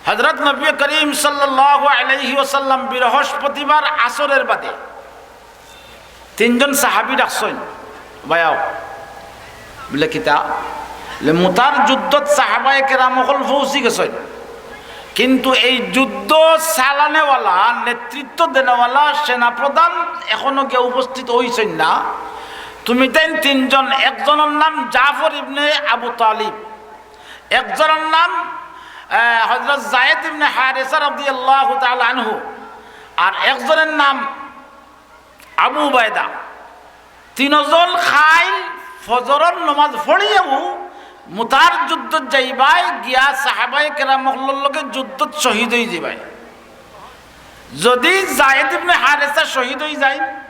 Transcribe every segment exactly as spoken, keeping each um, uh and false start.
হযরত নবী করিম সাল্লাল্লাহু আলাইহি ওয়াসাল্লাম বৃহস্পতিবার আসরের বাদে তিনজন সাহাবী ডাকছইন, "ভাই আও।" বলে, "কিতা?" বলে, "মুতার যুদ্ধত সাহাবায়ে কেরাম অকল পৌঁছি গেছইন, কিন্তু এই যুদ্ধ চালানেওয়ালা, নেতৃত্ব দেনেওয়ালা সেনাপ্রধান এখনো গিয়া উপস্থিত অইছইন না। তুমি তাইন তিনজন, একজনর নাম জাফর ইবনে আবু তালিব, একজনর নাম, আহ, হযরত যায়েদ ইবনে হারেসা রাদিয়াল্লাহু তাআলা আনহু, আর একজনর নাম আবু উবায়দা। তিনজন কাইল ফজরর নমাজ পড়িয়াউ মুতার যুদ্ধত যাইবায়, গিয়া সাহাবায়ে কেরাম অকলর লগে যুদ্ধত শহীদ অইযিবায়। যদি যায়েদ ইবনে হারেসা শহীদ অইযাইন,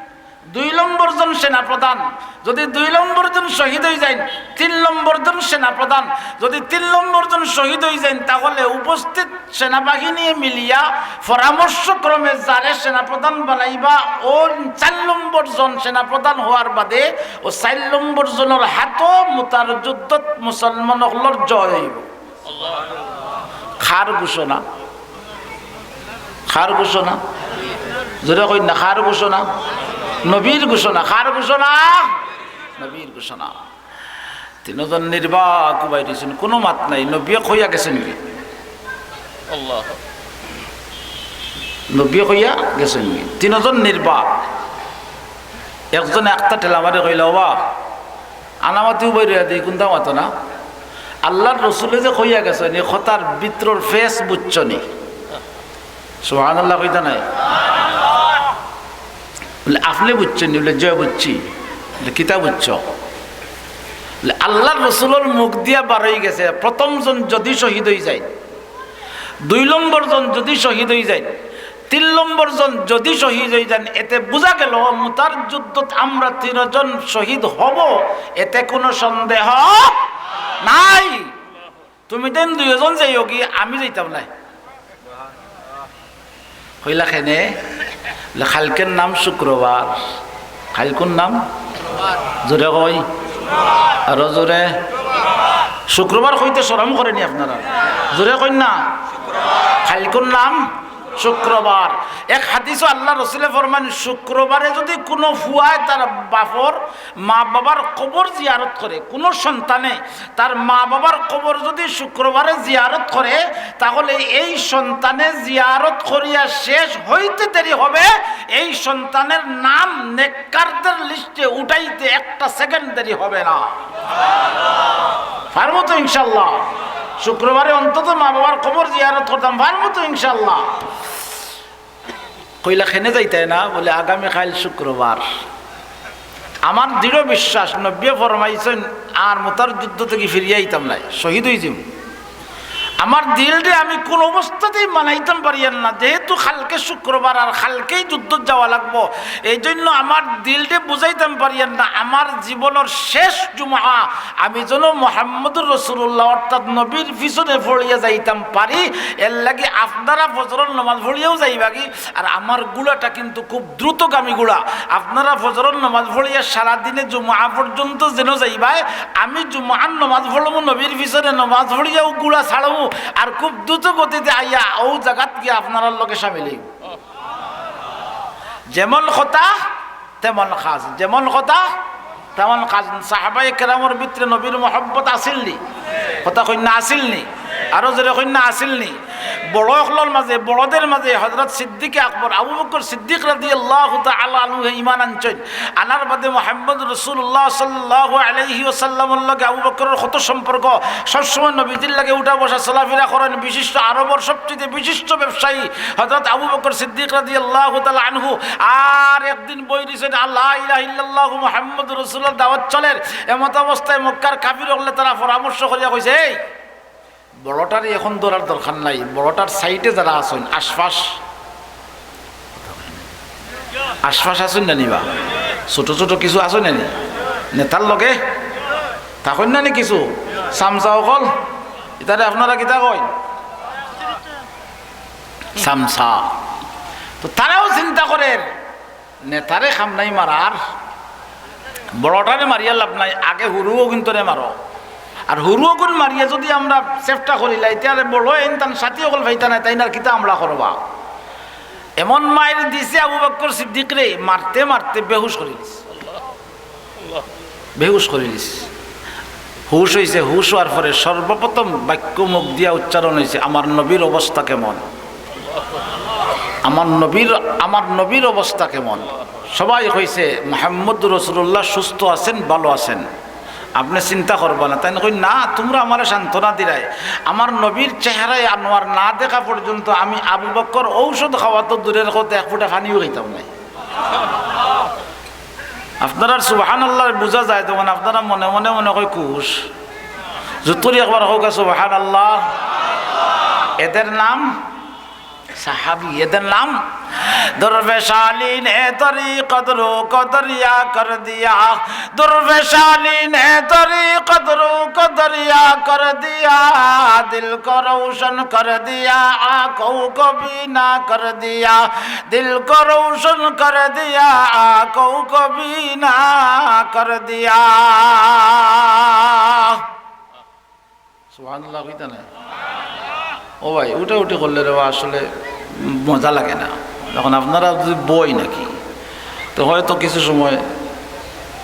দুই নম্বর জন সেনাপ্রধান, যদি দুই নম্বর জন শহীদ অইযাইন, তিন নম্বর জন সেনাপ্রধান, যদি তিন নম্বর জন শহীদ অইযাইন, তাহলে উপস্থিত সেনাবাহিনী মিলিয়া পরামর্শক্রমে যারে সেনাপ্রধান বানাইবা, অউ চাইর নম্বর জন সেনাপ্রধান অওয়ার বাদে অউ চাইর নম্বর জনর হাতো মুতার যুদ্ধত মুসলমান অকলর জয় অইবো।" কার ঘোষণা? কার ঘোষণা? জোরে কইন না, কার ঘোষণা? নবীর ঘোষণা। কার ঘোষণা? নবীর ঘোষণা। তিনজন নির্বাক উবাই দিছইন, কুনু মাত নাই। নবীয়ে কইয়া গেছইন গি? আল্লাহ। নবীয়ে কইয়া গেছইন গি? তিনজন নির্বাক। একজনে একটা ঠেলা মারি কইলা, "ওবা, আনামাতি উবাই রইয়া দেই, কুনতা মাতো না? আল্লার রসুলে যে কইয়া গেছইন, ই কথার ভিতরর ফেস বুঝছো নি?" সুবহানাল্লাহ কইতা নায়? বলে, "আপনে বুঝছইন নি?" বলে, "জি বুঝছি।" বলে, "কিতা বুঝছো?" বলে, "আল্লার রসুলর মুখ দিয়া বারই গেছে, প্রথম জন যদি শহীদ অইযায়, দুই নম্বর জন যদি শহীদ অইযায়, তিন নম্বর জন যদি শহীদ অইযায়, এতে বুঝা গেল মুতার যুদ্ধত আমরা তিনজন শহীদ হব, এতে কুনু সন্দেহ নাই। তুমি তাইন দুইজন যাইওগি, আমি যাইতাম নায়।" কইলা, "কেনে?" বলে, "কাইলকের নাম শুক্রবার।" কাইল কুন নাম? জোরে কই, আরো জোরে। শুক্রবার কইতে শরম করে নি আপনারা? জোরে কইন না। কাইল কুন নাম? শুক্রবার। এক হাদিসো আল্লার রসুলে ফরমাইন, শুক্রবারে যদি কুনু ফুয়ায় তার বাপর, মা বাবার কবর জিয়ারত করে, কুনু সন্তানে তার মা বাবার কবর যদি শুক্রবারে জিয়ারত করে, তাহলে এই সন্তানে জিয়ারত করিয়া শেষ হইতে দেরি হবে, এই সন্তানের নাম নেককারদের লিস্টে উঠাইতে একটা সেকেন্ড দেরি হবে না। পারমু তো ইনশাল্লাহ? শুক্রবারে অন্তত মা বাবার কবর জিয়ারত করতাম, পারমু তো ইনশাল্লাহ? কইলা, "কেনে যাইতায় না?" বলে, "আগামী কাইল শুক্রবার। আমার দৃঢ় বিশ্বাস, নবীয়ে ফরমাইছইন, আর মুতার যুদ্ধ থাকি ফিরিয়া আইতাম নায়, শহীদ অইযিমু। আমার দিলরে আমি কুনু অবস্থাতেই মানাইতাম পারিয়ার না, যেহেতু কাইলকে শুক্রবার আর কাইলকেই যুদ্ধত যাওয়া লাগবো, এই জন্য আমার দিলরে বুঝাইতাম পারিয়ার না, আমার জীবনর শেষ জুমা আমি যেন মোহাম্মদুর রাসূলুল্লাহ অর্থাৎ নবীর পিছনে পড়িয়া যাইতাম পারি, এর লাগি আপনারা ফজরর নামাজ পড়িয়াউ যাইবাগি।" আর আমার ঘোড়াটা কিন্তু খুব দ্রুতগামী ঘোড়া। আপনারা ফজরর নামাজ পড়িয়া সারাদিনে জুমা পর্যন্ত যেন যাইবায়, আমি জুমার নামাজ পড়মু, নবীর পিছনে নামাজ পড়িয়াউ ঘোড়া ছাড়মু, আর খুব দ্রুত গতিতে আইয়া অউ জাগাত গিয়া আপনারার লগে শামিল অইমু। যেমন কথা, তেমন কাজ, যেমন কথা, তেমন কাজ। সাহাবায়ে কেরামর ভিতরে নবীর মহব্বত আছিল নি? কথা কইন না, আছিল নি? আরো জোরে কইন না, আছিল নি? বড় অকলর মাঝে, বড়দের মাঝে হযরত সিদ্দিকে আকবর, আবু বকর সিদ্দিক রাদিয়াল্লাহু তাআলা আনহু ঈমান আনছইন। আনার বাদে মুহাম্মদ রাসূলুল্লাহ সাল্লাল্লাহু আলাইহি ওয়াসাল্লামর লগে আবু বকরর কত সম্পর্ক, সবসময় নবীজির লগে উঠা বসা চলাফেরা করেন, বিশিষ্ট আরবর সবচেয়ে বিশিষ্ট ব্যবসায়ী হযরত আবু বকর সিদ্দিক রাদিয়াল্লাহু তাআলা আনহু। আর একদিন বই দিছেন, "লা ইলাহা ইল্লাল্লাহু মুহাম্মাদুর রাসূলুল্লাহ" দাওয়াত চলের। এমত অবস্থায় মক্কার কাফির অকলে তারা পরামর্শ করিয়া কইছে, "এই বড়টারে এখন ধরার দরকার নাই, বড়টার সাইডে যারা আছইন, আশপাশ, আশপাশ আছইন না নি বা? ছোট ছোট কিছু আছইন না নি? নেতার লগে থাকইন না নি কিছু? চামচা অকল, ইতারে আপনারা কিতা কইন? চামচা।" তো তারাও চিন্তা করের, নেতারে কাম নাই মারার, বড়টারে মারিয়া লাভ নাই, আগে হুরু অগুইন্তরে মারো। আর হুরু অগুন মারিয়া যুদি আমরা চেষ্টা করিলাই, তে আর বড় অইন তান সাথী অকল পাইতা নায়, তাইন আর কিতা আমলা করবা? এমন মাইর দিছে আবু বকর সিদ্দিকরে, মারতে মারতে বেহুশ করি দিছে। বেহুশ করি দিছে। হুশ অইছে, হুশ অওয়ার পরে সর্বপ্রথম বাক্য মুখ দিয়া উচ্চারণ অইছে, "আমার নবীর অবস্থা কেমন? আমার নবীর, আমার নবীর অবস্থা কেমন?" সবাই কইছে, "মুহাম্মদুর রাসূলুল্লাহ সুস্থ আছেন, ভালো আছেন, আপনে চিন্তা করবা না।" তাইন কইন, "না, তুমরা আমারে সান্ত্বনা দিরায়, আমার নবীর চেহারায় আনোয়ার না দেখা পর্যন্ত আমি আবু বকর ঔষধ খাওয়া তো দূরের কথা, এক ফুটা পানিও খাইতাম নায়।" আপনারার সুবহানাল্লাহ বুঝা যায়, তখন আপনারা মনে মনে মনে কয় খুশ। জুতুরি একবার কউক্কা সুবহানাল্লাহ। এদের নাম সাহাবী, এদের নাম। درویش عالی نے طریقت رو کو دریا کر دیا، درویش عالی نے طریقت رو کو دریا کر دیا، دل کو روشن کر دیا، آنکھوں کو بینا کر دیا، دل کو روشن کر دیا، آنکھوں کو بینا کر دیا۔ সুবহানাল্লাহ কইতা না? ও ভাই, উঠাউঠি করলে রে বা আসলে মজা লাগে না। এখন আপনারা যদি বই নাকি, তো হয়তো কিছু সময়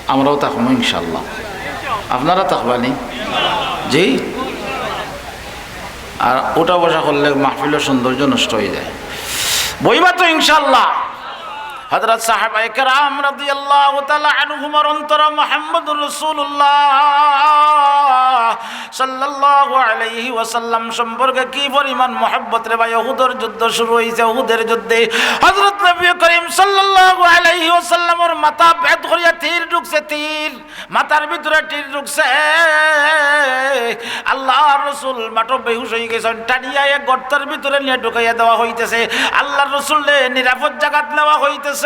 আমরাও থাকবো ইনশাআল্লাহ। আপনারা থাকবা নি? জি? আর উঠা বসা করলে মাহফিলের সৌন্দর্য নষ্ট হয়ে যায়। বইবা তো ইনশাআল্লাহ। হযরত সাহাবায়ে কেরাম রাদিয়াল্লাহু তাআলা আনহুমর অন্তরে মুহাম্মদুর রাসূলুল্লাহ সাল্লাল্লাহু আলাইহি ওয়াসাল্লাম সম্পর্কে কি পরিমাণ মহব্বত রে ভাই! উহুদর যুদ্ধ শুরু হইছে, উহুদের যুদ্ধে হযরত নবী করিম সাল্লাল্লাহু আলাইহি ওয়াসাল্লামর মাথা ভেদ করিয়া তীর ঢুকছে, তীর। মাথার ভিতরে তীর ঢুকছে। আল্লাহর রাসূল মাঠো বেহুশ হয়ে গেছেন, টানিয়া এক গর্তের ভিতরে নিয়ে ঢুকাইয়া দেওয়া হইতেছে। আল্লাহর রাসূলরে নিরাপদ জাগাত নেওয়া হইতেছে।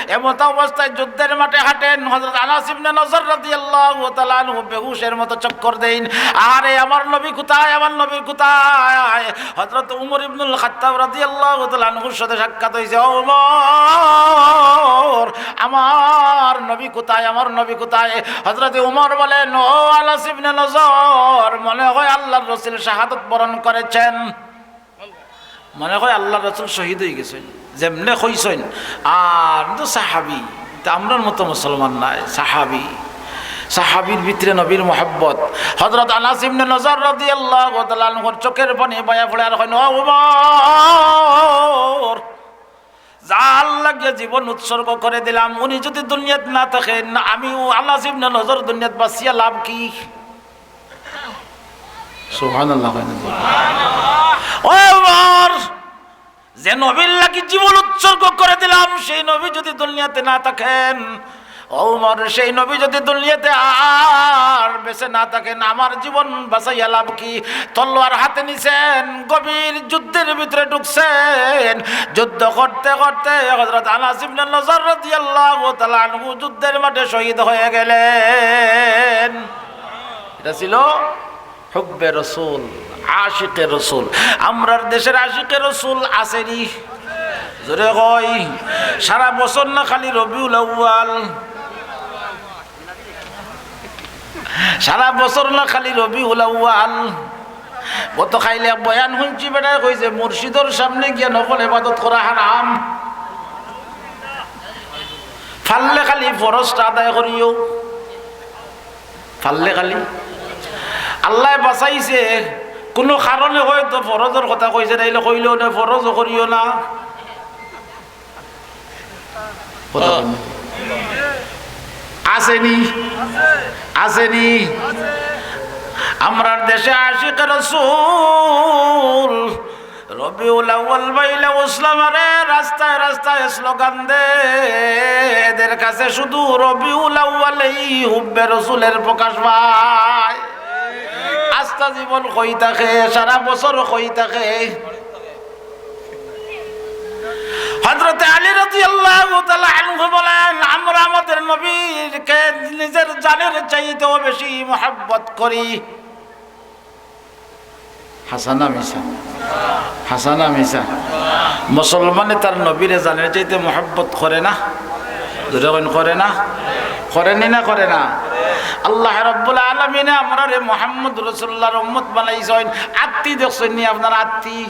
এমত অবস্থায় যুদ্ধের মাঠে হাঁটেন হযরত আনাস ইবনে নজর রাদিয়াল্লাহু তাআলা আনহু, বেহুশের মতো চক্কর দেইন। "আরে আমার নবী কোথায়? আমার নবী কোথায়?" হযরত উমর ইবনুল খাত্তাব রাদিয়াল্লাহু তাআলা আনহুর সাথে সাক্ষাৎ হইছে। "ও উমর, আমার নবী কোথায়? আমার নবী কোথায়?" হযরত উমর বলেন, "ও আনাস ইবনে নজর, মনে হয় আল্লাহর রাসূল শাহাদত বরণ করেছেন, মনে হয় আল্লাহর রাসূল শহীদ হয়ে গেছেন।" যেমনে কইছেন, আর তো সাহাবী, তা আমরার মতো মুসলমান নায়, সাহাবী। সাহাবীর ভিতরে নবীর মহব্বত। হযরত আনাস ইবনে নজর রাদিয়াল্লাহু তাআলা আনহুর চোখের পানি বয়া পড়ে আর কইন, "ও উমর, যার লাগিয়া জীবন উৎসর্গ করে দিলাম, উনি যদি দুনিয়াত না থাকেন, আমি ও আনাস ইবনে নজর দুনিয়াত বাঁচিয়া লাভ কি?" সুবহানাল্লাহ, কইন না? ও উমর, যে নবীর লাগি জীবন উৎসর্গ করে দিলাম, সেই নবী যদি দুনিয়াতে না থাকেন, ও উমর, সেই নবী যদি দুনিয়াতে আর বেঁচে না থাকেন, আমার জীবন বাঁচাইয়া লাভ কি? তলোয়ার হাতে নিছেন, গভীর যুদ্ধের ভিতরে ঢুকছেন। যুদ্ধ করতে করতে হযরত আনাস ইবনে নজর রাদিয়াল্লাহু তাআলা আনহু যুদ্ধের মাঠে শহীদ হয়ে গেলেন। এটা ছিল হুব্বে রসুল, আশিকে রসুল। আমরার দেশের আশিকে রসুল আছে নি? জোরে কই। সারা বছর না খালি রবিউল আউয়াল, সারা বছর না খালি রবিউল আউয়াল। গত কাইলে এক বয়ান হুনছি, বেটায় কইছে মুর্শিদর সামনে গিয়া নফল ইবাদত করা হারাম। পারলে খালি ফরজটা আদায় করিও। পারলে খালি আল্লায় বাঁচাইছে, কুনু কারণে হয়তো ফরজর কথা কইছে, নাইলে কইলেও না, ফরজও করিও না। কথা কইন না। আছে নি? আছে নি? আমরার দেশে আশিকে রসুল রবিউল আউয়াল পাইলে উসলামারে রাস্তায় রাস্তায় স্লোগান দে। এদের কাছে শুধু রবিউল আউয়ালেই হুব্বে রসুলের প্রকাশ পায়। আস্তা জীবন কই থাকে, সারা বছর কই থাকে। হযরতে আলী রাদিয়াল্লাহু তাআলা আনহু বলেন, "আমরা আমাদের নবীকে নিজের জানের চাইতেও বেশি মহব্বত করি।" হাছা না মিছা? হাছা না মিছা? মুসলমানে তার নবীরে জানের চাইতে মহব্বত করে না? জোরে কইন, করে না? করেনি না করে না? আল্লাহ রাব্বুল আলামিনে আমরারে মুহাম্মদ রাসূলুল্লাহর উম্মত বানাইছইন। আত্তি দেখছইন নি আপনারা? আত্তি,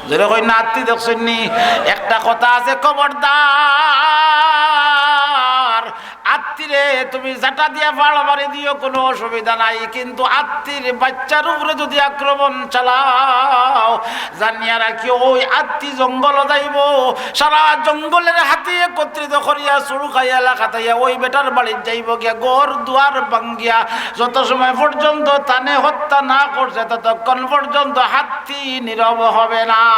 জোরে কইন না, আত্তি দেখছইন নি? একটা কথা আছে, খবরদার, আত্তিরে তুমি জাটা দিয়া ফাড় মারি দিও, কোনো অসুবিধা নাই, কিন্তু আত্তির বাচ্চার উপরে যদি আক্রমণ চালাও, জানিয়া রাখিও, ওই আত্তি জঙ্গল যাইবো, সারা জঙ্গলের হাতি একত্রিত করিয়া সুরুখাইয়া লাখাতাইয়া ওই বেটার বাড়িত যাইবো গিয়া, ঘর দুয়ার ভাঙ্গিয়া। যত সময় পর্যন্ত তানে হত্যা না করছে, ততক্ষণ পর্যন্ত হাতি নীরব হবে না।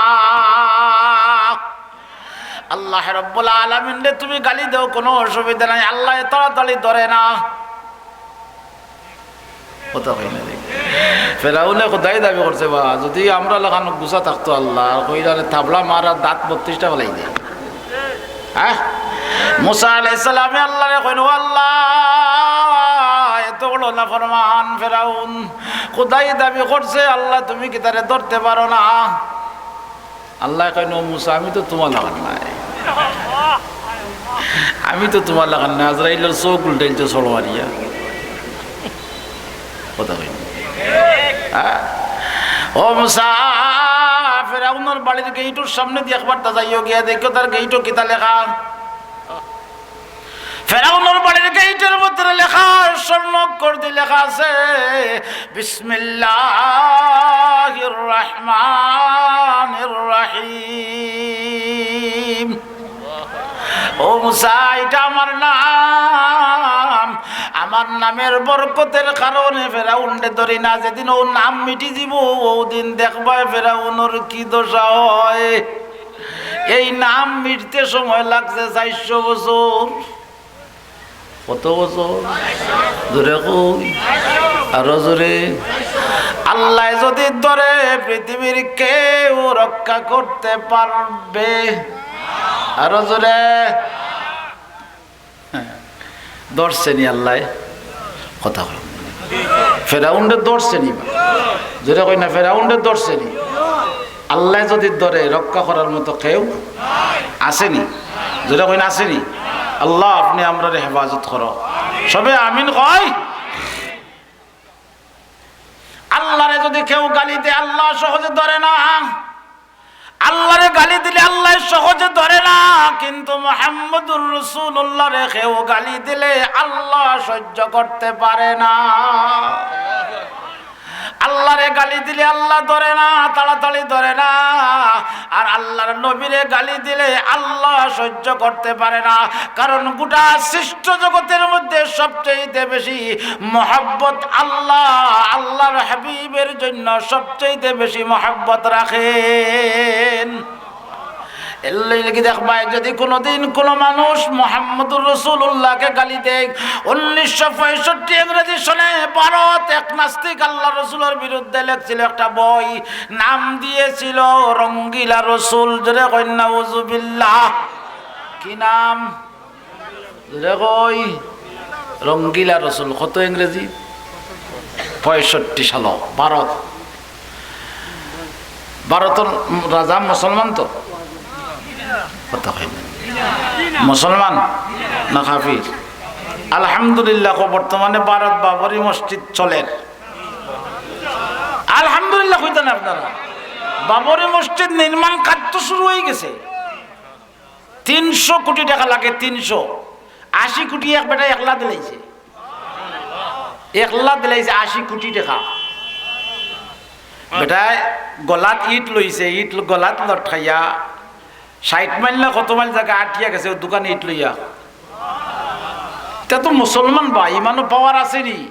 আল্লাহ রাব্বুল আলামিনরে তুমি গালি দেও, কোনো অসুবিধা নাই, আল্লায় তাড়াতাড়ি ধরে না। কথা কই না দেখি। ফেরাউনে খোদাই দাবি করছে, বা যদি আমরা লাখান গুছা থাকতো আল্লাহ, আর কইরা রে থাবড়া মারা দাঁত বত্রিশটা ফালাই দেয়। হ্যাঁ? মুসা আলাইহিস সালামে আল্লাহরে কইন, "ও আল্লাহ, এত বড় নাফরমান ফেরাউন, খোদাই দাবি করছে, আল্লাহ তুমি কি তারে ধরতে পারো না?" আল্লায় কইন, "ও মুসা, আমি তো তুমার লাখান নায়, আমি তো তুমার লাখান নায়।" আজরাইলর চোখ উল্টাইল তো সড় মারিয়া। কথা কইন। হ্যাঁ? "ও মুসা, ফেরাউনর বাড়ির গেইটর সামনেদি একবারটা যাইও, গিয়া দেখিও তার গেইটো কিতা লেখা।" ফেরাউনর বাড়ির গেইটর ভিতরে লেখা, স্বর্ণ অক্ষর দি লেখা আছে, "বিসমিল্লাহির রহমানির রহিম।" "ও মুসা, ইটা আমার নাম, আমার নামের বরকতের কারণে ফেরাউনরে ধরি না, যেদিন অউ নাম মিটি যিবো, অউ দিন দেখবায় ফেরাউনর কি দশা হয়।" এই নাম মিটতে সময় লাগছে চাইরশো বছর। কত বছর? জোরে কই, আরো জোরে। আল্লায় যদি ধরে, পৃথিবীর কেউ রক্ষা করতে পারবে? আরো জোরে। ধরছে নি আল্লায়? কথা কই। ফেরাউনরে ধরছে নি বা? জোরে কই না, ফেরাউনরে ধরছে নি? আল্লায় যদি ধরে, রক্ষা করার মতো কেউ আছে নি? জোরে কই না, আছে নি? আল্লাহ, আপনি আমরারে হেফাজত করো। সবে আমিন কই। আল্লাহরে যদি কেউ গালি দেয়, আল্লাহ সহজে ধরে না। আল্লাহরে গালি দিলে আল্লায় সহজে ধরে না, কিন্তু মুহাম্মদুর রাসূলুল্লাহরে কেউ গালি দিলে আল্লাহ সহ্য করতে পারে না। আল্লাহরে গালি দিলে আল্লাহ ধরে না, তাড়াতাড়ি ধরে না। আর আল্লাহর নবীরে গালি দিলে আল্লাহ সহ্য করতে পারে না, কারণ গোটা সৃষ্ট জগতের মধ্যে সবচাইতে বেশি মহব্বত আল্লাহ, আল্লাহর হাবিবের জন্য সবচাইতে বেশি মহব্বত রাখেন। এর লাগি দেখবায়, যদি কোনোদিন কোনো মানুষ মুহাম্মদুর রাসূলুল্লাহকে গালি দেয়, উনিশশো পঁয়ষট্টি ইংরেজি সনে ভারত এক নাস্তিক আল্লাহর রাসূলের বিরুদ্ধে লেখছিল একটা বই, নাম দিয়েছিল রঙ্গিলা রসুল। জোরে কইন নাউজুবিল্লাহ। কি নাম? জোরে কই। রঙ্গিলা রসুল। কত ইংরেজি? পঁয়ষট্টি সাল, ভারত। ভারতর রাজা মুসলমান তো? কথা কই না। মুসলমান না কাফির? আলহামদুলিল্লাহ, বর্তমানে ভারত বাবরি মসজিদ চলের। আলহামদুলিল্লাহ কইতা না আপনারা? বাবরি মসজিদ নির্মাণ কাজ তো শুরু হয়ে গেছে। তিনশো কোটি টাকা লাগে, তিনশো। আশি কোটি এক বেটায় একলা দিলাইছে। একলা দিলাইছে আশি কোটি টাকা। বেটায় গলাত ইট লইছে, ইট ল-, গলাত লটকাইয়া ষাইট মাইল না কত মাইল জাগা আটিয়া গেছে, অউ দোকানে ইট লইয়া। ইতা তো মুসলমান বা, ইমানো পাওয়ার আছে নি?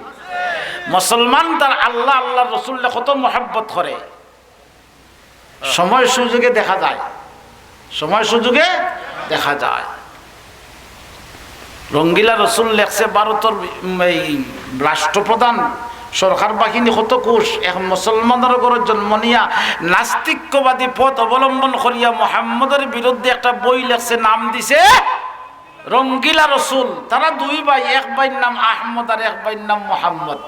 মুসলমান তার আল্লাহ, আল্লাহর রসুলরে কত মহব্বত করে। সময় সুযোগে দেখা যায়, সময় সুযোগে দেখা যায়। রঙ্গিলা রসুল লেখছে, ভারতর, উম, এই রাষ্ট্রপ্রধান, সরকার বাহিনী কত খুশ, এক মুসলমানর ঘরো জন্ম নিয়া নাস্তিক্যবাদী পথ অবলম্বন করিয়া মুহাম্মদর বিরুদ্ধে একটা বই লেখছে, নাম দিছে রঙ্গিলা রসুল। তারা দুই ভাই, এক ভাইর নাম আহমদ আর এক ভাইর নাম মোহাম্মদ।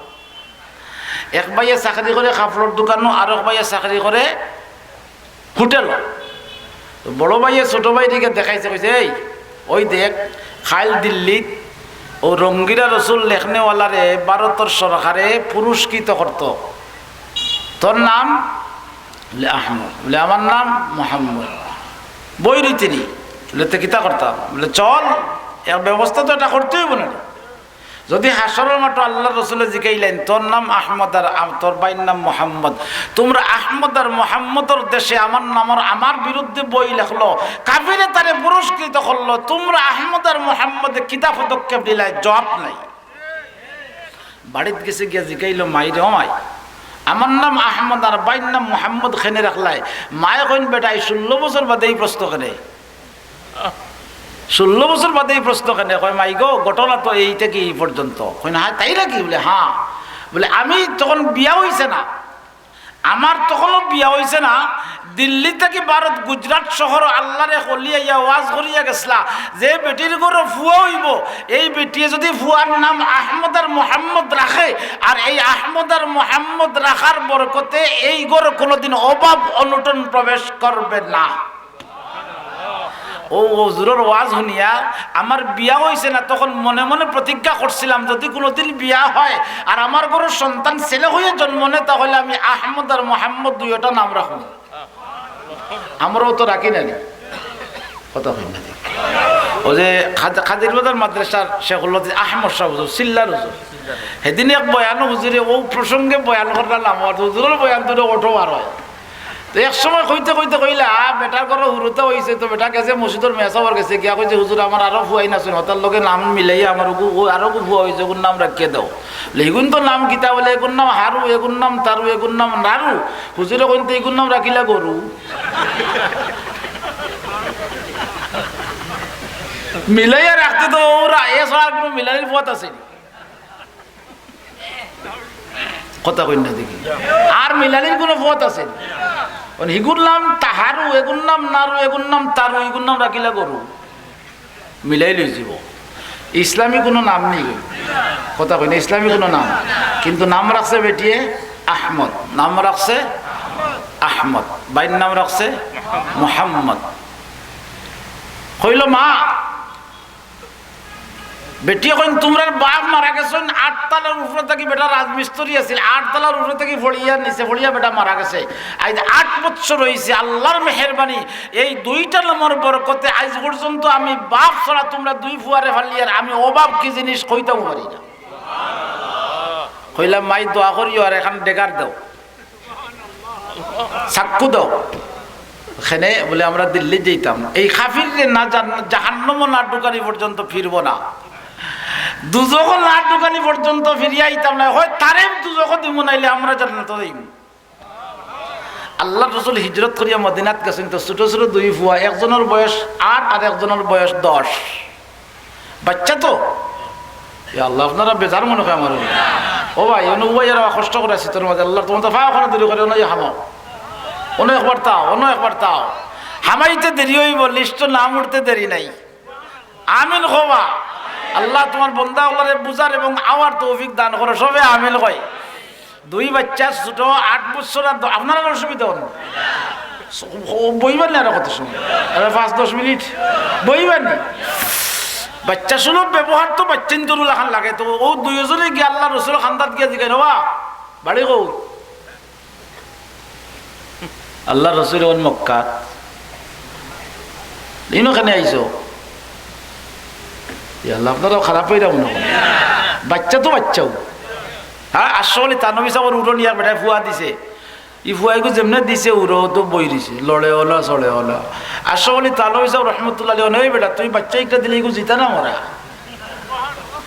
এক ভাইয়ে চাকরি করে কাপড়র দোকানো, আর এক ভাইয়ে চাকরি করে হোটেলো। তো বড় ভাইয়ে ছোট ভাইরে দেখাইছে, কইছে, "এই, ওই দেখ, কাইল দিল্লিত ও রঙ্গিলা রসুল লেখনেওয়ালারে ভারতর সরকারে পুরস্কৃত করত। "তোর নাম?" বলে, "আহমদ।" বলে, "আমার নাম মোহাম্মদ।" বই রীতি নি। বলে, "তে কিতা করতাম?" বলে, "চল, এক ব্যবস্থা তো এটা করতে হইব না রে?" যদি হাশরর মাঠো আল্লাহর রসুলে জিকাইলেন, "তোর নাম আহমদ আর আম-, তোর ভাইর নাম মোহাম্মদ, তোমরা আহমদ আর মোহাম্মদর দেশে আমার নামর, আমার বিরুদ্ধে বই লেখলো, কাফিরে তারে পুরস্কৃত করলো, তোমরা আহমদ আর মোহাম্মদে কিতা পদক্ষেপ নিলায়?" জবাব নাই। বাড়িত গেছে গিয়া জিকাইলো, "মাই রে, ও মাই, আমার নাম আহমদ আর ভাইর নাম মোহাম্মদ, কেনে রাখলায়?" মায়ে কইন, "বেটা, এই ষোলো বছর বাদে এই প্রশ্ন কেনে?" ষোলো বছর বাদে এই প্রশ্ন কেনে? কয়, "মাই গো, ঘটনা তো এই থেকে এই পর্যন্ত।" কইন, "হ্যাঁ, তাই নাকি?" বলে, "হ্যাঁ।" বলে, "আমি তখন বিয়া হইছে না, আমার তখনও বিয়া হইছে না। দিল্লি থাকি ভারত, গুজরাট শহর আল্লাহর এক ওলি আইয়া ওয়াজ করিয়া গেছলা, যে বেটির ঘরো ফুয়া হইব, এই বেটিয়ে যদি ফুয়ার নাম আহমদ আর মোহাম্মদ রাখে, আর এই আহমদ আর মোহাম্মদ রাখার বরকতে এই ঘরো কোনোদিন অভাব অনটন প্রবেশ করবে না।" ও হুজুরর ওয়াজ শুনিয়া আমার বিয়া হইছে না, তখন মনে মনে প্রতিজ্ঞা করছিলাম, যদি কোনোদিন বিয়া হয় আর আমার ঘরো সন্তান ছেলে হইয়া জন্ম নেয়, তাহলে আমি আহমদ আর মোহাম্মদ দুইটা নাম রাখমু। আমরাও তো রাখি না নি? কথা কই না দেখি। ও যে খাদ-, কাদিরবাজার মাদ্রাসার শেখুল হাদিস আহমদ সাহেব হুজুর, চিল্লার হুজুর, সেদিন এক বয়ান হুজুরে ও প্রসঙ্গে বয়ান করলা নাম, আর হুজুরর বয়ান দুটো অটো বার হয়। তো এক সময় কইতে কইতে কইলা, "বেটার ঘরো হুরুতা হইছে, তো বেটা গেছে মসজিদর মেসাবর গেছে, গিয়া কইছে, 'হুজুর, আমার আরো ফুয়াইন আছইন, হতার লগে নাম মিলাইয়া আমার ওগু, ও আরো গু ফুয়া হইছে, ওগুর নাম রাখিয়া দাও।' বলে, 'ইগুন তো নাম কিতা?' বলে, 'এগুর নাম হারু, এগুর নাম তারু, এগুর নাম নারু।' হুজুরে কইন, "তো এগুর নাম রাখিলা গরু।" মিলাইয়া রাখতে তো ওরা, এ ছাড়া আর কোনো মিলানির পথ আছে নি? কথা কই না দেখি। আর মিলানির কোনো পথ আছে নি? কারণ হিগুর নাম তাহারু, এগুর নাম নারু, এগুর নাম তারু, এগুর নাম রাখিলা গরু। মিলাই লই যাব। ইসলামী কোনো নাম নেই। কথা কই না, ইসলামী কোনো নাম। কিন্তু নাম রাখছে বেটিয়ে আহমদ। নাম রাখছে আহমদ। ভাইর নাম রাখছে মোহাম্মদ। কইল, "মা," বেটিয়ে কইন, "তুমরার বাপ মারা গেছইন, আটতলার উপরে থাকি বেটা রাজমিস্ত্রি আছিল, আটতলার উপরে থাকি পড়িয়া নিচে পড়িয়া বেটা মারা গেছে। আইজ আট বছর হইছে, আল্লাহর মেহেরবানি, এই দুইটা নামর বরকতে আইজ পর্যন্ত আমি বাপ ছাড়া তুমরা দুই ফুয়ারে ফালিয়ার আমি অভাব কি জিনিস কইতাম পারি না।" কইলাম, "মাই দোয়া করিও আর এখান ডেগার দাও।" সাক্ষ্য দাও। এখানে বলে, "আমরা দিল্লি যাইতাম, এই কাফিররে না জান-, জাহান্নামো না ঢুকানি পর্যন্ত ফিরবো না, দুজখো না ঢুকানি পর্যন্ত ফিরিয়া আইতাম না, হয় তারে দুজখো দিমু, নাইলে আমরা জান্নাতো যাইমু।" আল্লাহর রসুল হিজরত করিয়া মদিনাত গেছইন, তো ছোট ছোট দুই ফুয়া, একজনর বয়স আট আর একজনর বয়স দশ। বাচ্চা তো। ইয়া আল্লাহ, আপনারা বেজার মনে হয় আমার। ও ভাই, অনু ভাই, এরা কষ্ট করে আছে তোর মাঝে। আল্লাহ, তোমার তো ফাও করে দেরি করে, অনো হামাও। অনো একবার তাও, অনো একবার তাও। হামাইতে দেরি হইব, লিস্টো নাম উঠতে দেরি নাই। আমিন কওবা। আল্লাহ তোমার বন্দা অকলরে বুঝার এবং আওয়ার তৌফিক দান করো। সবে আমিন কই। দুই বাচ্চা ছোট, আট বছর আর দ-, আপনারার অসুবিধা অনো? বইবার নি আরো কত সময়? আরে পাঁচ দশ মিনিট বইবার নি? বাচ্চা সুলভ ব্যবহার তো বাচ্চাইন্তর লাখান লাগে। তো ও দুইজনে গিয়া আল্লাহ রসুল খান্দাত গিয়া জিগাইন, "ওবা, বাড়ি কই?" আল্লাহ রসুল অখন মক্কাত। "ইনো কেনে আইছো?" ইয়া আল্লাহ, আপনারাও খারাপ হইরা মনে হয়। বাচ্চা তো বাচ্চাও। হ্যাঁ, আশরাফ আলী থানভী সাহেবর উড়ো নিয়া বেটায় ফুয়া দিছে। ই ফুয়াইগু যেমনে দিছে উড়ো তো বই দিছে, লড়ে ওলা, চড়ে ওলা। আশরাফ আলী থানভী সাহেব রহমতুল্লাহ আলাইহি অনে, "ওই বেটা, তুই বাচ্চা একটা দিলে ইগু জিতা না মরা?"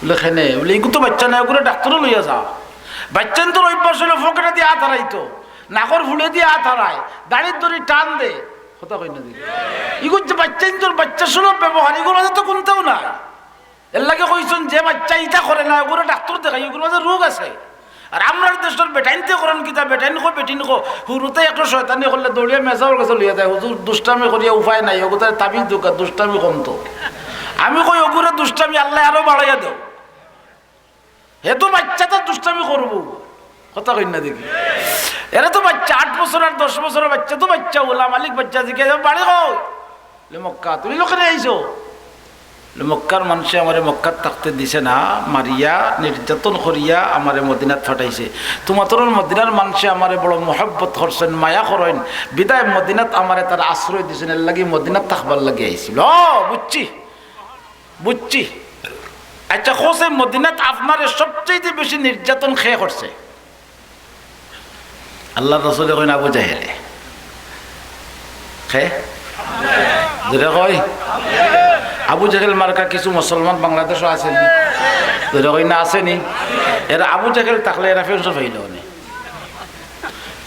বলে, "কেনে?" বলে, "ইগু তো বাচ্চা না, ইগুরে ডাক্তারও লইয়া যাও।" বাচ্চাইন্তর অভ্যাস হইলো পকেটে দিয়া আত হারাইতো, নাকর ফুড়ে দিয়া আত হারায়, দাড়ির দড়ি টান দে। কথা কই না দেখি। ইগু যে বাচ্চাইন্তর বাচ্চা সুলভ ব্যবহার, ইগুর মাঝে তো কুন্তাও নাই। এর লাগি কইছইন, যে বাচ্চা ইতা করে না, ওগুরে ডাক্তার দেখাই, ওগুর মাঝে রোগ আছে। আর আমরার দেশর বেটাইন্তে করইন কিতা, বেটাইন কো, বেটিন কো, হুরুতে একটু শয়তানি করলে দৌড়িয়া মেজাবর গেছে লইয়া যায়, "হুজুর, দুষ্টামি করিয়া উপায় নাই, ওগুতারে তাবিজ দেউক্কা, দুষ্টামি কমতো।" আমি কই, "ওগুরে দুষ্টামি আল্লায় আরো বাড়াইয়া দেও।" হে তো বাচ্চা, তার দুষ্টামি করবো। কথা কই না দেখি। এরা তো বাচ্চা, আট বছর আর দশ বছরের বাচ্চা তো বাচ্চা, ওলা মালিক বাচ্চা, জিজ্ঞাসা, "বাড়ি কই?" বলে, "মক্কা।" "তুমি লোকে নিয়ে আইছো?" মক্কার মানষে আমারে মক্কাত থাকতে দিছে না, মারিয়া নির্যাতন করিয়া আমারে মদিনাত ফাটাইছে। তুমাতরর মদিনার মানষে আমারে বড় মহব্বত করছইন, মায়া করইন, বিদায় মদিনাত আমারে তারা আশ্রয় দিছইন, এরলাগি মদিনাত থাকবার লাগি আইছি। ও, বুঝছি, বুঝছি। আইচ্ছা, কওছে মদিনাত আপনারে সবচাইতে বেশি নির্যাতন কে করছে? আল্লার রসুলে কইন আবু জেহেলে। কে? জোরে কই। আবু জেহেল মার্কা কিছু মুসলমান বাংলাদেশো আছে নি? জোরে কই না, আছে নি? এরা আবু জেহেল থাকলে এরা পেনশন পাইলো অনে।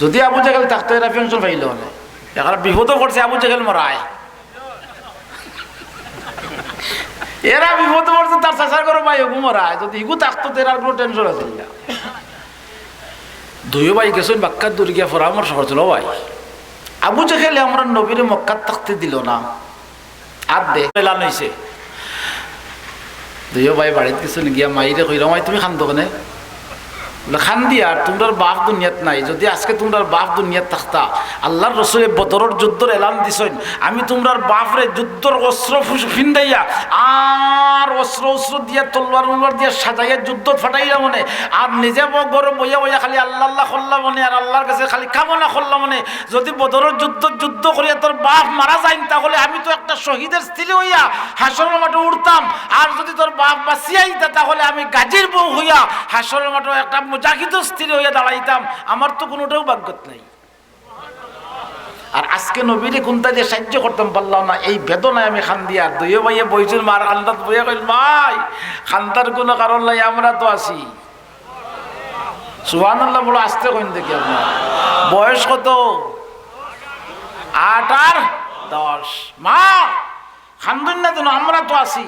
যুদি আবু জেহেল থাকতো, এরা পেনশন পাইলো অনে। এরা বিপদো পড়ছে, আবু জেহেল মরায়। এরা বিপদো পড়ছে, তার চাচার ঘরর ভাই অগু মরায়। যুদি ইগু থাকতো, তে এরার কুনু টেনশন আছিল না। দুইও ভাই গেছইন বাক্কা দূর গিয়া পরামর্শ করছইন, "ও ভাই, আবু জেহেলে আমরার নবীরে মক্কাত থাকতে দিলো না, আর দে।" এলান অইছে। দুইও ভাই বাড়িত গেছইন গিয়া মাইরে কইরা, "ও মাই, তুমি কান্দো কেনে?" বলে, "কান্দিয়ার, তুমরার বাফ দুনিয়াত নাই। যুদি আজকে তুমরার বাফ দুনিয়াত থাকতা, আল্লার রসুলে বদরর যুদ্ধর এলান দিছইন, আমি তুমরার বাফরে যুদ্ধর অস্ত্র ফুস-, ফিন্দাইয়া আর অস্ত্র উস্ত্র দিয়া, তলোয়ার উলোয়ার দিয়া সাজাইয়া যুদ্ধত ফাটাইলাম অনে, আর নিজে ব-, ঘরো বইয়া বইয়া খালি আল্লা আল্লা করলাম অনে, আর আল্লার গেছে খালি কামনা করলাম অনে, যুদি বদরর যুদ্ধ, যুদ্ধ করিয়া তোর বাফ মারা যাইন, তাহলে আমি তো একটা শহীদের স্ত্রী অইয়া হাশরর মাঠো উঠতাম, আর যুদি তোর বাফ বাঁচিয়া আইতা, তাহলে আমি গাজীর বউ অইয়া হাশরর মাঠো একটা মুজাহিদর স্ত্রী অইয়া দাঁড়াইতাম। আমার তো কুনুটাও ভাগ্যত নাই।" আর আজকে নবীরে কুন্তা দিয়া সাইয্য করতাম পারলাম না, এই বেদনায় আমি কান্দিয়ার। দুইও ভাইয়ে বইছইন মার কান্দাত, বইয়া কইল, "মাই, কান্দার কুনু কারণ নাই, আমরা তো আছি।" সুবহানাল্লাহ, বড় আস্তে কইন দেখি আপনারা। বয়স কত? আট আর দশ। "মা, কান্দইন না যেন, আমরা তো আছি।"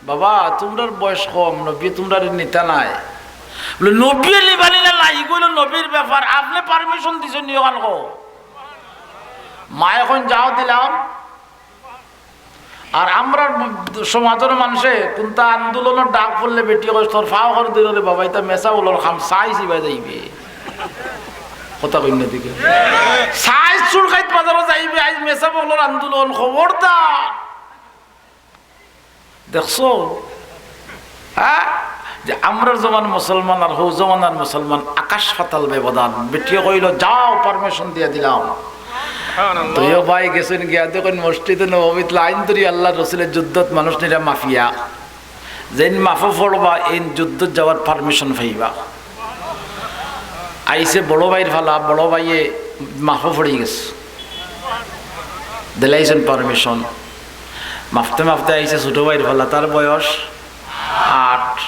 "বাবা, তুমরার বয়স কম, নবীয়ে তুমরারে নিতা নায়।" বলে, "নবীয়ে নিবা নি না নাই, ইগু অইলো নবীর ব্যাপার, আপনে permission দিছইন নি অখান কও।" মায়ে কইন, "যাও দিলাম।" আর আমরার সমাজর মানষে কুন্তা আন্দোলনর ডাক পড়লে বেটিয়ে কয়, "তোর পাও করি ধরি রে বাবা, ইতা মেসাব অকলর কাম, সাইজ ইবা যাইবে।" কথা কইন না দেখি। সাইজ চুরকাইত বাজারো যাইবে, আইজ মেসাব অকলর আন্দোলন, খবরদার। দেখছো? হ্যাঁ? যে আমরার জমান মুসলমান আর হউ জমানার মুসলমান আকাশ পাতাল ব্যবধান। বেটিয়ে কইলো, "যাও, permission দিয়া দিলাম।" দুইও ভাই গেছইন গিয়া দেখইন মসজিদে নববীত লাইন ধরি আল্লার রসুলে যুদ্ধত মানুষ নিরা মাফিয়া। যেইন মাফো পড়বা, এইন যুদ্ধত যাওয়ার permission পাইবা। আইছে বড় ভাইর ফালা, বড় ভাইয়ে মাফো পড়ি গেছে, দিলাইছইন permission। মাফতে মাফতে আইছে ছোট ভাইর ফালা, তার বয়স আট।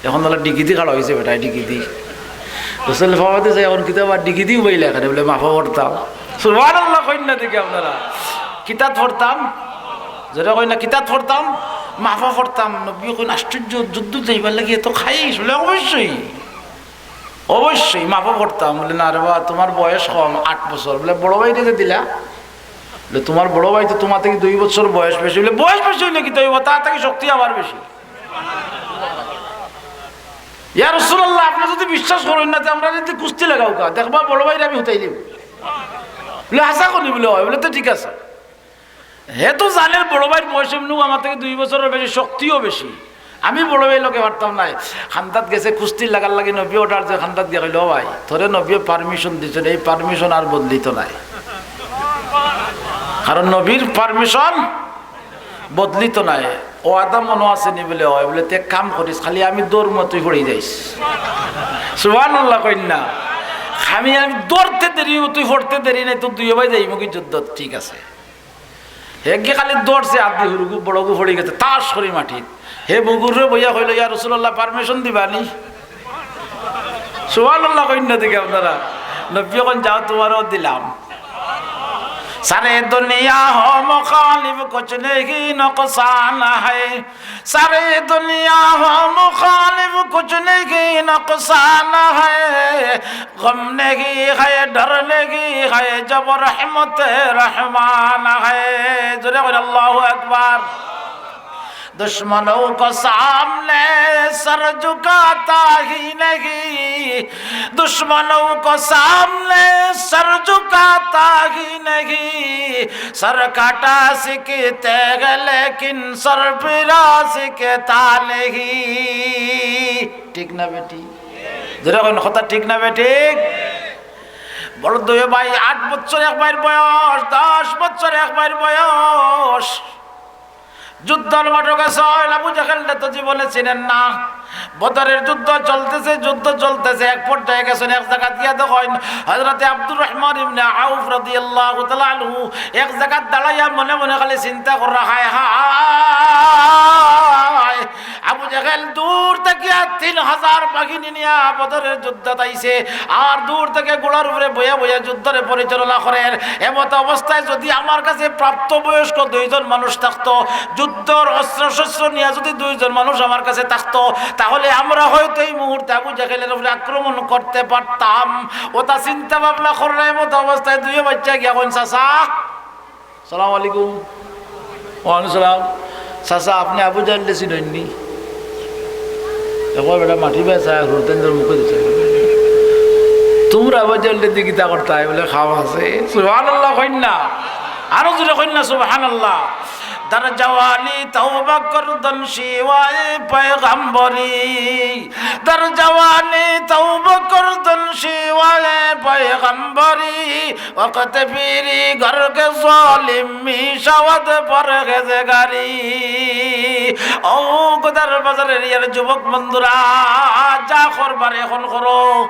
অখন অলা ডিগিদি খাড়া অইছে বেটায়, ডিগিদি। রসুল ফাওয়াতে চাই, "অখন কিতা বা ডিগিদি উবাইলা কেনে?" বলে, "মাফো পড়তাম।" সুবহানাল্লাহ কইন না দেখি আপনারা। কিতাত পড়তাম? জোরে কইন না, কিতাত পড়তাম? মাফো পড়তাম। নবীয়ে কইন, "আশ্চর্য, যুদ্ধত যাইবার লাগি এত খাইশ?" বলে, "অবশ্যই।" অবশ্যই মাফো পড়তাম। বলে, "না রে বা, তুমার বয়স কম, আট বছর।" বলে, "বড় ভাইরে যে দিলা?" বলে, "তুমার বড় ভাই তো তুমার থাকি দুই বছর বয়স বেশি।" বলে, "বয়স বেশি অইলে কিতা অইবো? তার থাকি শক্তি আমার বেশি।" "ইয়া রাসুলুল্লাহ, আপনে যুদি বিশ্বাস করইন না, তে আমরারে দি কুস্তি লাগাউক্কা, দেখবা বড় ভাইরে আমি হুতাইলিমু।" বলে, "হাছা করি?" বলে, "অয়।" বলে, "তে ঠিক আছে।" হে তো জানের বড় ভাইর বয়স এমনেউ আমার থাকি দুই বছরর বেশি, শক্তিও বেশি। আমি বড় ভাইর লগে পারতাম নায়। কান্দাত গেছে কুস্তি লাগার লাগি, নবীয়ে order যে কান্দাত গিয়া কইলো, "ও ভাই, তোরে নবীয়ে permission দিছইন, এই permission আর বদলিতো নায়।" কারণ নবীর permission বদলিতো নায়। ওয়াদা মনো আছে নি? বলে, "অয়।" বলে, "তে এক কাম করিস, খালি আমি দৌড়মু, তুই পড়ি যাইস।" সুবহানাল্লাহ কইন না। আমি, আমি দৌড়তে দেরি, তুই পড়তে দেরি নাই, তো দুইও ভাই যাইমুগি যুদ্ধত, ঠিক আছে। হে গিয়া খালি দৌড়ছে, আদি হুরুগু বড়গু পড়ি গেছে, তাস করি মাটিত। হে বুগুররে বইয়া কইলো, "ইয়া রাসুলুল্লাহ, permission দিবা নি?" সুবহানাল্লাহ কইন না দেখি আপনারা। নবীয়ে কইন, "যাও, তুমারেও দিলাম।" ساری دنیا ہو مخالف، کچھ نہیں نقصان ہے۔ ساری دنیا ہو مخالف، کچھ نہیں نقصان ہے۔ غم نہیں ہے، ڈر نہیں ہے، جب رحمت رحمان ہے۔ জোরে কইন, আল্লাহু আকবার। دشمنوں کو سامنے سر جھکاتا ہی نہیں، دشمنوں کو سامنے سر جھکاتا ہی نہیں، سر کٹا سیکھتے ہیں لیکن سر پھرا سیکھتا نہیں۔ ঠিক না বেঠিক? জোরে কইন, কথা ঠিক না বেঠিক? বড় দুই ভাই, আট বছর এক ভাইর বয়স, দশ বছর এক ভাইর বয়স। যুদ্ধর মাঠো গেছইন, আবু জেহেলরে তো জীবনে চিনইন না। বদরের যুদ্ধ চলতেছে, যুদ্ধ চলতেছে, এক পর্যায়ে গেছইন, এক জাগাত গিয়া দেখইন হযরতে আব্দুর রহমান ইবনে আউফ রাদিয়াল্লাহু তাআলা আনহু এক জাগাত দাঁড়াইয়া মনে মনে খালি চিন্তা কররা, হায় হায়, আবু জেহেল দূর থাকিয়া তিন হাজার বাহিনী নিয়া বদরের যুদ্ধত আইছে, আর দূর থাকি ঘোড়ার উপরে বইয়া বইয়া যুদ্ধরে পরিচালনা করের। এমত অবস্থায় যদি আমার কাছে প্রাপ্তবয়স্ক দুইজন মানুষ থাকতো, যুদ্ধর অস্ত্রশস্ত্র নিয়া যদি দুইজন মানুষ আমার কাছে থাকতো, তাহলে আমরা হয়তো এই মুহূর্তে আবু জেহেলের উপরে আক্রমণ করতে পারতাম। অতা চিন্তা ভাবনা কররা এমত অবস্থায় দুইও বাইচ্চা গিয়া কইন, চাচা, সালাম আলাইকুম। ওয়ালাইকুম সালাম। চাচা, আপনে আবু জাহেলরে চিনইন নি? একবার বেটা মাটি বায় চায়, হুরুতাইন্তর মুখো চায়। তুমরা আবু জাহেলরে দি কিতা করতায়? বলে, খাম আছে। সুবহানাল্লাহ কইন না। আরো জোরে কইন না, সুবহানাল্লাহ। در جوانی توبه کردن شیوهٔ پیغمبری، در جوانی توبه کردن شیوهٔ پیغمبری، وقت پیری گرگ ظالم می‌شود پرهیزگاری। ও গোদার বাজারের ইয়ার যুবক বন্ধুরা, যা করবার এখন করো।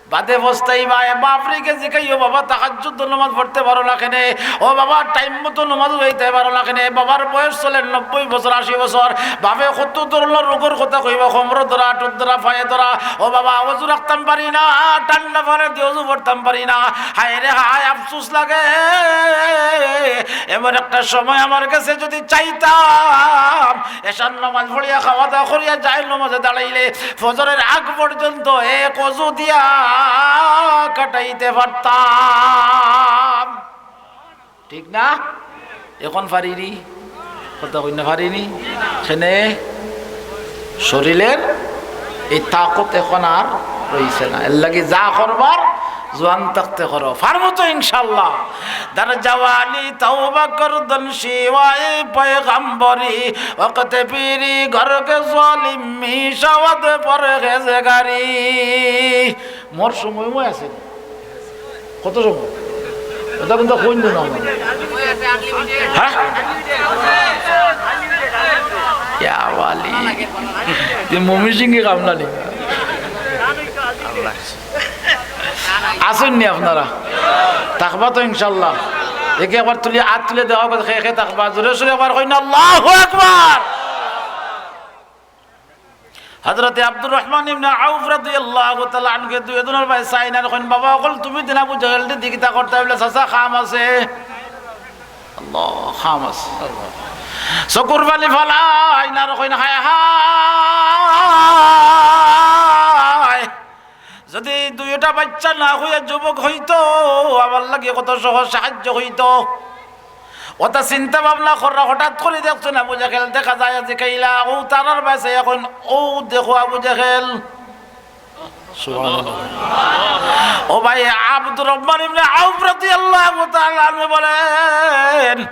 বাদে পস্তাইবায়। বাপরে গিয়া জিকাইও, "বাবা, তাহাজ্জুদ নামাজ পড়তে পারো না কেনে? ও বাবা, টাইম মতো নামাজ যাইতে পারো না কেনে?" বাবার বয়স চলে নব্বই বছর, আশি বছর। বাপে কত ধরনর রোগর কথা কইবা, কোমরো ধরা, আটুত ধরা, পায়ে ধরা। "ও বাবা, অজু রাখতাম পারি না, ঠান্ডা পানি দি অজু করতাম পারি না। হায় রে হায়, আফসোস লাগে। এমন একটা সময় আমার কাছে যদি চাইতাম, এশার নামাজ পড়িয়া, খাওয়া দাওয়া করিয়া, জাহের নামাজে দাঁড়াইলে ফজরের আগ পর্যন্ত এক অজু দিয়া কাটাইতে পারতাম।" ঠিক না? এখন পারিনি? কথা কইন না, পারিনি? কেনে? শরীরের এই তাকত এখন আর রইছে না। এর লাগি যা করবার জোয়ান থাকতে করো। পারমু তো ইনশাআল্লাহ। در جوانی توبه کردن شیوهٔ پیغمبری، وقت پیری گرگ ظالم می‌شود پرهیزگاری। মোর সময় মই আছে। কত সময়? ওটা কিন্তু কইন না আমার। হ্যাঁ? ইয়া ওয়ালি। যে মমি সিংহে কাম না নি। আছইন নি আপনারা? থাকবা তো ইনশাআল্লাহ। একে একবার তুলি, আত তুলে দেওয়া, খে খে থাকবা। জোরে সোরে একবার কইন, "আল্লাহু আকবার।" হযরতে আব্দুর রহমান ইবনে আউফ রাদিয়াল্লাহু তাআলা আনহুয়ে দুইওজনর বায় চাইন আর কইন, "বাবা অকল, তুমি দিন আবু জেহেলরে দি কিতা করতায়?" বলে, "চাচা, কাম আছে।" আল্লাহ, কাম আছে। চকুর পানি ফালাইন আর কইন, "হায় হায়, যদি দুইওটা বাইচ্চা না অইয়া যুবক অইতো, আমার লাগি কত সহজ সাহায্য অইতো।" অতা চিন্তা ভাবনা কররা, হঠাৎ করি দেখছইন আবু জেহেল দেখা যায়, জিকাইলা, ও তারার বায় চাইয়া কইন, "ও দেখো আবু জেহেল।" সুবহানাল্লাহ। ও ভাই, আব্দুর রহমান ইবনে আউফ রাদিয়াল্লাহু তাআলা আনহু বলেন,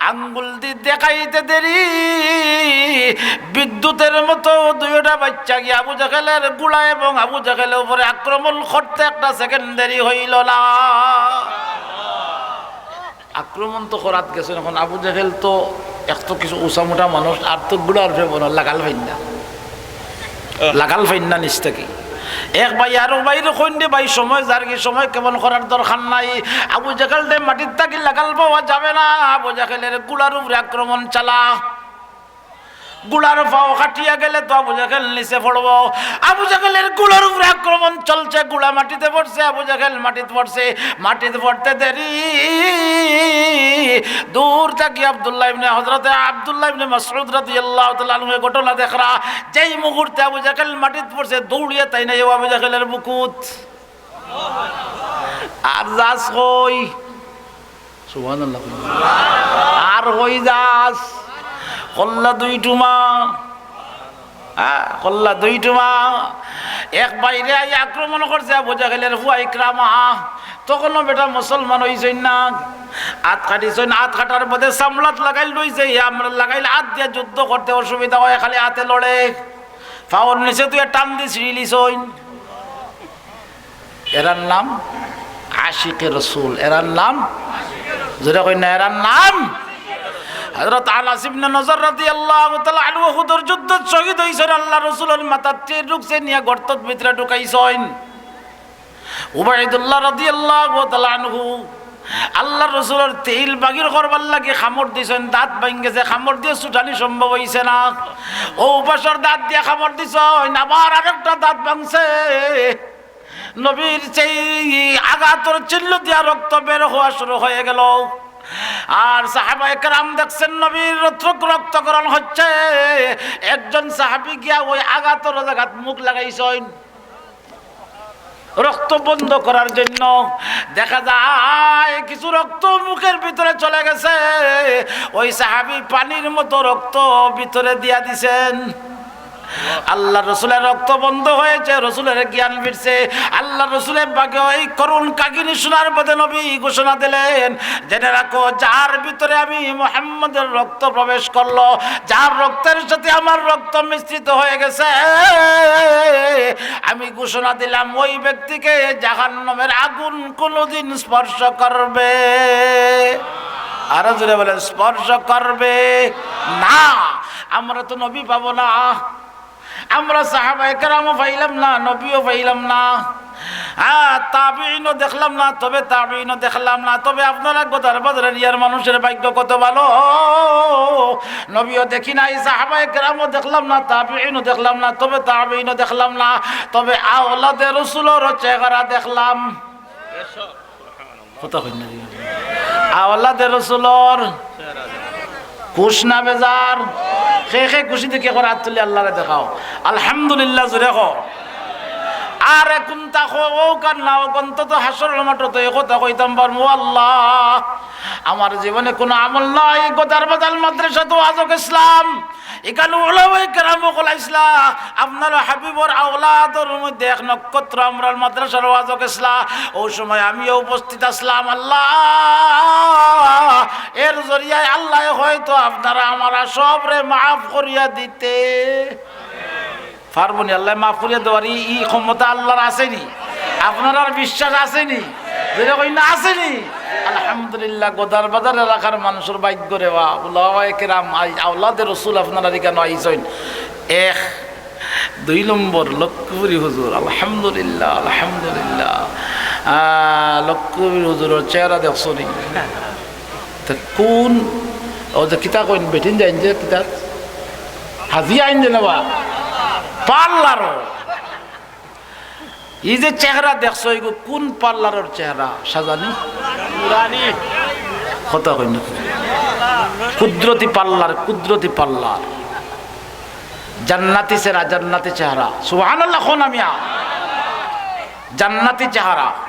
আঙ্গুল দি দেখাইতে দেরি, বিদ্যুতের মতো দুইওটা বাইচ্চা গিয়া আবু জেহেলের ঘোড়া এবং আবু জেহেলের উপরে আক্রমণ করতে একটা সেকেন্ড দেরি অইল না। আক্রমণ তো করাত গেছইন, এখন আবু জেহেল তো এক তো কিছু উঁচা মোটা মানুষ, আর তো ঘোড়ার উপরে বনো লাগাল পাইন না, লাগাল পাইন না নিচ থাকি। এক ভাই আরক ভাইরে কইন, "রে ভাই, সময় যারগি, সময় ক্ষেপণ করার দরকার নাই।" আবু জেহেলরে মাটির থাকি লাগাল পাওয়া যাবে না। আবু জেহেলের ঘোড়ার উপরে আক্রমণ চালা। ঘোড়ার পাও কাটিয়া গেলে তো আবু জেহেল নিচে পড়বো। আবু জেহেলের ঘোড়ার উপরে আক্রমণ চলছে, ঘোড়া মাটিতে পড়ছে, আবু জেহেল মাটিত পড়ছে। মাটিত পড়তে দেরি, দূর থাকি আব্দুল্লাহ ইবনে, হযরতে আব্দুল্লাহ ইবনে মাসউদ রাদিয়াল্লাহু তাআলা আনহু এ ঘটনা দেখরা। যেই মুহূর্তে আবু জেহেল মাটিত পড়ছে, দৌড়িয়া তাইন আইয়া আবু জেহেলের বুকুত। আর যাস কই? সুবহানাল্লাহ। আর কই যাস? কল্লা দুই টুমা, হ্যাঁ, কল্লা দুই টুমা। এক বাইরে আই আক্রমণ করছে আবু জাহেলের ফুয়া ইকরামা। তখনও বেটা মুসলমান অইছইন না। আত কাটিছইন, আত কাটার বাদে সামলাত লাগাইল রইছে, ইয়া আমরা লাগাইল আত দিয়া যুদ্ধ করতে অসুবিধা হয়, খালি আতে লড়ে। ফাওর নিচে তুই টান দি ছিঁড়িলিছইন। এরার নাম আশিকে রসুল, এরার নাম, জোরে কই না, এরার নাম। হযরত আনাস ইবনে নজর রাদিয়াল্লাহু তাআলা আনহু উহুদর যুদ্ধত শহীদ অইছইন, আল্লাহ রসুলর মাথাত তীর ঢুকছে, নিয়া গর্তর ভিতরে ঢুকাইছইন। উবাইদুল্লাহ রাদিয়াল্লাহু তাআলা আনহু, আল্লাহ রসুলর তিল বাগির করবার লাগি কামড় দিছইন, দাঁত ভাঙ্গি গেছে, কামড় দিয়া ছুটানি সম্ভব অইছে না। অউ পাশর দাঁত দিয়া কামড় দিছইন, আবার আরেকটা দাঁত ভাঙছে। নবীর সেই আঘাতর চিহ্ন দিয়া রক্ত বের হওয়া শুরু হয়ে গেল। আর সাহাবায়ে কেরাম দেখছেন নবীর রক্ত, রক্তক্ষরণ হচ্ছে। একজন সাহাবী গিয়া ওই আঘাতর জাগাত মুখ লাগাইছইন রক্ত বন্ধ করার জন্য। দেখা যায় কিছু রক্ত মুখের ভিতরে চলে গেছে, ওই সাহাবী পানির মতো রক্ত ভিতরে দিয়া দিছেন। আল্লাহ রসুলের রক্ত বন্ধ হয়েছে, রসুলের জ্ঞান ফিরছে। আল্লাহ রসুলের বাগে ওই করুণ কাহিনী শোনার বাদে নবী ঘোষণা দিলেন, "জেনে রাখো, যার ভিতরে আমি মোহাম্মদের রক্ত প্রবেশ করলো, যার রক্তের সাথে আমার রক্ত মিশ্রিত হয়ে গেছে, আমি ঘোষণা দিলাম, ওই ব্যক্তিকে জাহান্নামের আগুন কোনোদিন স্পর্শ করবে।" আরো জোরে বলেন, "স্পর্শ করবে না।" আমরা তো নবী পাবো না, আমরা সাহাবায়ে কেরামও পাইলাম না, নবীও পাইলাম না। হ্যাঁ, তাবেঈনও দেখলাম না, তবে তাবেঈনও দেখলাম না। তবে আপনারা গোদার বাজারের ইয়ার মানুষের ভাগ্য কত ভালো, নবীও দেখি নাই, সাহাবায়ে কেরামও দেখলাম না, তাবেঈনও দেখলাম না, তবে তাবেঈনও দেখলাম না। তবে আওলাদে রসুলর চেহারা দেখলাম। কথা কই না রে? আওলাদে রসুলর খুশ না বেজার? কে কে খুশি দেখি একবার আত তুলি আল্লাহরে দেখাও। আলহামদুলিল্লাহ জোরে কও। আর এখন তা কও, ও কার না, ও অন্তত হাশরর মাঠো তো এই কথা কইতাম পারমু, "আল্লাহ, আমার জীবনে কোনো আমল নাই, গোদার বাজার মাদ্রাসাত ওয়াজ অউক ইসলাম, ইখানো উলামায়ে কেরাম অকল আইছলা, আপনার হাবিবর আওলাদর মধ্যে এক নক্ষত্র আমরার মাদ্রাসার ওয়াজ অউক ইসলাম, ওই সময় আমিও উপস্থিত আছলাম। আল্লাহ, এর জরিয়ায় আল্লায় হয়তো আপনারা আমারে সবরে মাফ করিয়া দিতে পারবো নি।" আল্লায় মাফ করিয়া দেওয়ার ই, ই ক্ষমতা আল্লাহর আছে নি? আপনারার বিশ্বাস আছে নি? জোরে কই না, আছে নি? আলহামদুলিল্লাহ, গোদার বাজার এলাকার মানুষর ভাগ্য রে বা, উলামায়ে কেরাম, আই, আওলাদে রসুল আপনারার ইখানো আইছইন। এক, দুই নম্বর লক্ষ্মীপুরি হুজুর, আলহামদুলিল্লাহ, আলহামদুলিল্লাহ। আহ, লক্ষ্মীপুরি হুজুরর চেহারা দেখছো নি? তে কোন, ও যে কিতা কইন, বেটিন যাইন যে কিতা? হাজিয়া আইন যে নেবা? পার্লারো। ই যে চেহারা দেখছো, ইগু কোন পার্লারর চেহারা? সাজানি? কথা কইন না। কুদরতি পার্লার, কুদরতি পার্লার। জান্নাতি চেহারা, জান্নাতি চেহারা। সুবহানাল্লাহ, কও না মিয়া। জান্নাতি চেহারা।